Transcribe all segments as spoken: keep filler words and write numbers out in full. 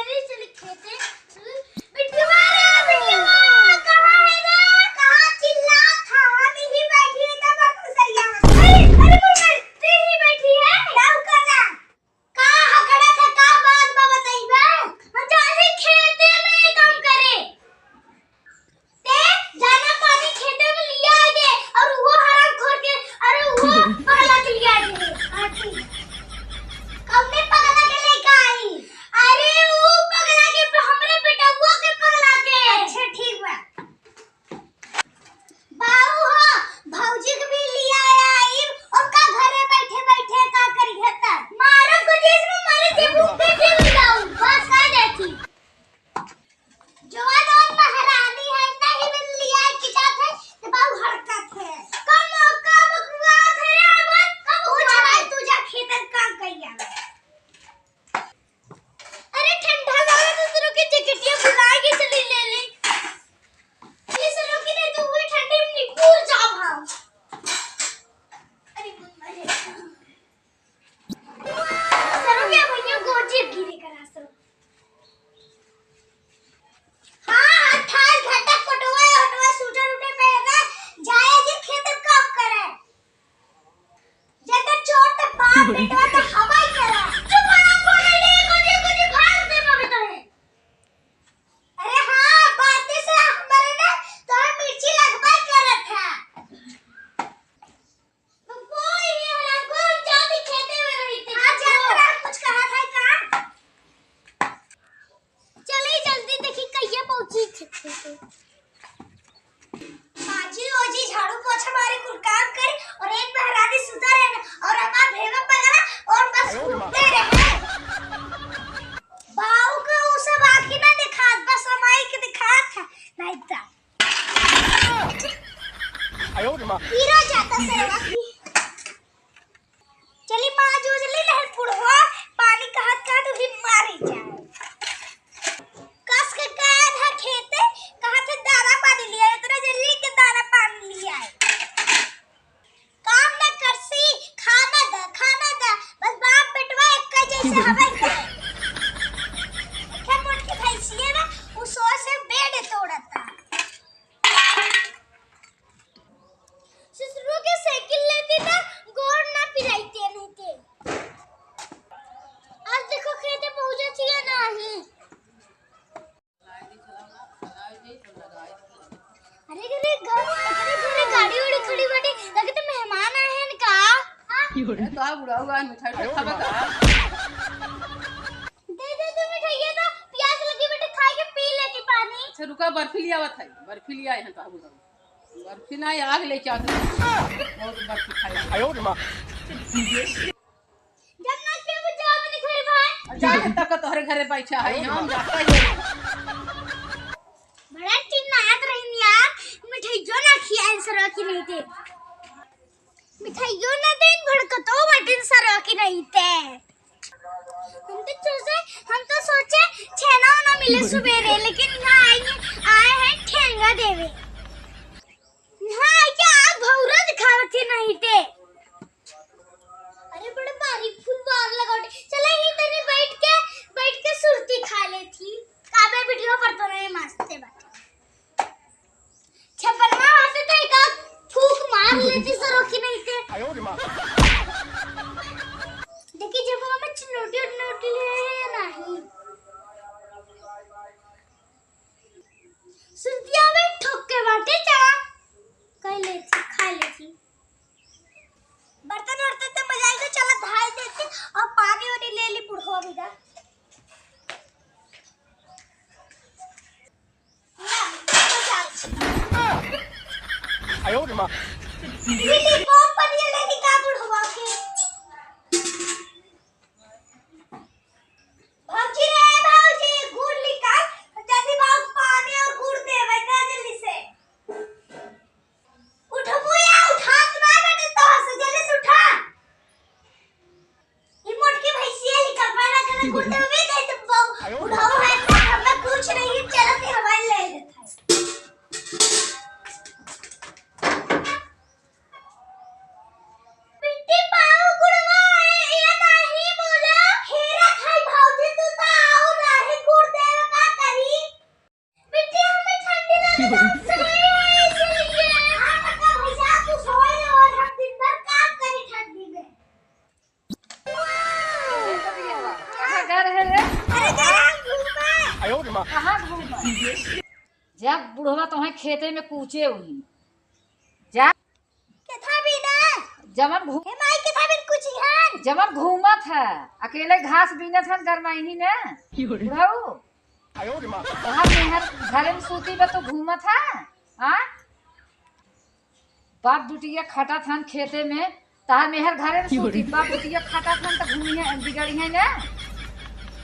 अरे चल खेते। बिटिया रे, बिटिया, कहाँ है रे? कहाँ चिल्लात है? हम यहीं बैठी है, तब तू सरिया में। अरे, अरे, बोल, बोल, तू यहीं बैठी है? जाओ, कहाँ? का हकड़त है, का बात बा, बतइबा? हम जाने खेते में काम करे। ते जाना पानी खेते में लिया दे, और वो हरामखोर के, अरे वो पगला के लिया दे। हाँ, ठीक। कौने पगला के लेके आई? अरे वो पगला के, हमरे बेटवा के पगला के। अच्छा, ठीक बा। बाऊ हो, भौजी के भी लिया आई, और का घरे बैठे बैठे का करी है त? मारो को देश में मारे जे मुंह पे दिल जाऊ, बस आ जाती। जवान और महारानी है, नहीं मिल लिया की जात है, तो बाऊ हरकत है। कम, कम बकवास है, अब कम हो जाए, तू जा खेतन काम कइया। अरे ठंडा लगा तो तेरे के जैकेटिया बुला के चली ले ले। ये सरो की नहीं तो हुई ठंडी में निकल जा भाव। अरे मम्मा रे। सरो के भैया गोजी गिरे करा सरो। हाँ, हाँ, थाल घटक पटवा, हटवा, सूटर उठे पे ना, जाए जी खेत काम करे। जेकर चोट त बाप बेटवा त हवाई करा। चुप रहा, बोले रे, गोजी, गोजी, भाग दे, मम्मी तोहे। अरे हाँ, बातें से हमारे ना, तोहे मिर्ची लगवा करत है। तो कोई नहीं हला, कौन जाती खेते में रही थी? हाँ, जात रहा, कुछ कहा था का? चली जल्दी देखी कहिया पहुंची छे। बाजी ओजी झाड़ू पोछा मारे कुल काम करे और एक महारानी सुता रहे और हमार भेवा पगला और बस घूमते रहे। बाऊ के उ सब आँखी ना दिखात, बस हमाई के दिखात है, नहीं ता। हीरो जाता सरवा की। चली माँ जो जल्दी लहर पुढ़वा, पानी कहत कहत भी मारी जाए। कस के गए था खेते, कहा थे दाना पानी लिया, इतना जल्दी के दाना पानी लिया है। काम न करसी, खाना दा, खाना दा, बस बाप बेटवा एक जैसे हवे का। क्या मोटकी भैंसिया ना, उ सो से बेड तोड़ता। ससुरो के साइकिल लेती त गोड़ ना पिराइते नहीं ते। आज देखो खेते पहुँचे छिए नाही। अरे, अरे, घर, अरे, घरे गाड़ी उड़ी खड़ी बाटे, लगे तो मेहमान आए हैं का? अरे, तो बुढ़ा हुआ है, मिठाई उठाई खाबा का? दे दे तू मिठाइया तो, प्यास लगी बेटे, खाए के पी लेती पानी। अच्छा रुका, बर्फी ले आवत है, बर्फी ले आए हैं तो बुढ़ा। बर्फी ना, आग लेके आवत है। बहुत बर्फी खाई। जब ना पे वो जाओ अपने घर भाई। जा तक तोहरे घरे बैठा है, हम जाता ही। बड़ा चिल्लात रही यार, मिठाइयो ना खियाए सरवा की नहीं दे। मिठाइयो ना देन भड़कतो बटिन सरवा की नहीं ते। हम तो सोचे, हम तो सोचे छेना ना मिले सुबेरे, लेकिन यहाँ आए, आए हैं ठेंगा देवे। यहाँ आके आग भौरा दिखावत ही नहीं ते। अरे बड़े बारीक फूल बार लगावटे। चला ही तनी बैठ के, बैठ के सुरती खा लेती। काबे वीडियो पर तो नहीं मस्ते बाटे। छपनवा होते तो एक आध फूंक मार लेती सरो की नहीं ते। देखी जब हमें चिनोटी उनोटी ले नहीं। सुरतिया में ठोक के बाटे चला। कर लेती, खा लेती। बर्तन वर्तन तो मजाई के चला धाई देती और पानी वानी ले ली बुढ़वा भी ना। आयो रे माँ। दीदी, कौन पनिया लेके का बुढ़वा के? भौजी रे, भौजी, गुड़ निकाल, जल्दी बाबू पानी और गुड़ देवे ना जल्दी से। उठबू या उठात ना बेटे, तो से जल्दी से उठा। ई मोटकी भैंसिया निकल पाए ना, कने कुत्ते में भी दे तो बहु-, उठाओ है, तो हमें कुछ नहीं, चलो, ते हमारे ले लेता है। पिट्टी पाऊ गुड़वा है, ये नहीं बोला। हेरा खाई भौजी, तू तो आओ ना, हे गुड़ सही है, इसीलिए। हाँ, तो भैया, तू सोए और हम दिन भर काम करी ठंडी में। कहाँ घर है रे? अरे, जरा घूमा। कहाँ घूमा? जब बुढ़वा तोहे खेते में कूचे हुई, जा। केथा भी ना। जवन घू-, हे माई, केथा भी कुछ हन। जवन घूमत है, अकेले घास बीनत हन गरमाइनी ने। बुढ़ऊ। तोहार मेहर घरे में सूती बा तो घूमत है, हाँ? बाप बिटिया खटत हन खेते में, तोहार मेहर घरे में सूती, बाप बिटिया खटत हन तो घूमी है, बिगड़ी है ना?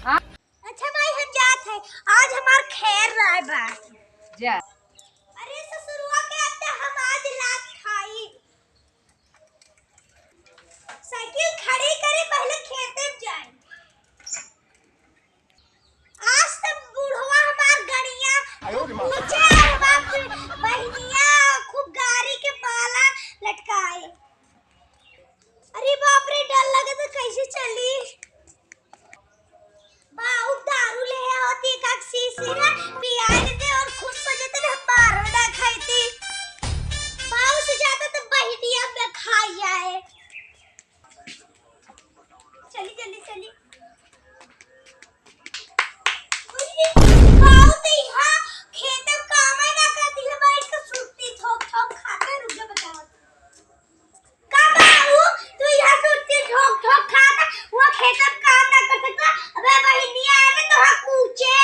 हाँ? अच्छा माई, हम जात है, आज हमार खैर राय बा। जा। अरे ससुरवा के अत्ते हम आज लात खाई। साइकिल खड़ी करे, पहले खेते में जाए। आज तक बुढ़वा हमार गड़िया आयो रे माँ। ऊंचे और बाप रे, बहिनिया खूब गाड़ी के पाला लटकाए। अरे बाप रे, डर लगे तो कैसे चली? बाऊ दारू ले होती एक आध शीशी ना पिया लेते और खुश हो जाते ना, मारो ना खाती। बाऊ से ज्यादा तो बहिनिया में खा जाए। चली, चली, चली। अरे, बाऊ तो यहाँ खेत में काम ही ना करती है, बैठ के सुत्ती ठोक ठोक खाते, रुक जा बताओ। का बाऊ, तू यहाँ सुत्ती ठोक ठोक खाता, वो खेत में काम ना कर सकता? अबे बहिनिया, अबे तो हाँ कूचे।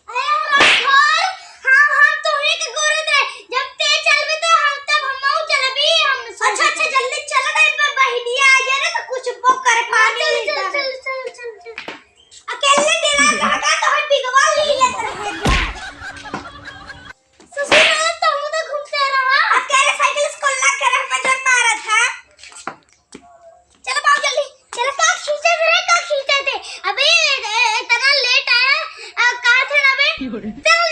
अरे हमार घर, हम, हम तोहरे के गोरे दे, जब ते चलबे तो हम, तब हमहू चलबी, हम अच्छा, अच्छा, जल्दी चल रे, ब-, बहिनिया आ जाए ना तो कुछ वो कर पानी चल, चल, एकदम। चल, चल, चल, चल। अकेले डेरा लगा तो हम बिगवा ली लेत रहे। ससुर, तो हम तो घूमते रहा। अकेले साइकिल से कोल्ला के रह बजर मारत है। चलो बाबू जल्दी, चलो। का खींचत रे, का खींचत है? अबे, ए, ए, इतना लेट आया, आ, कहा थे ना बे? चल,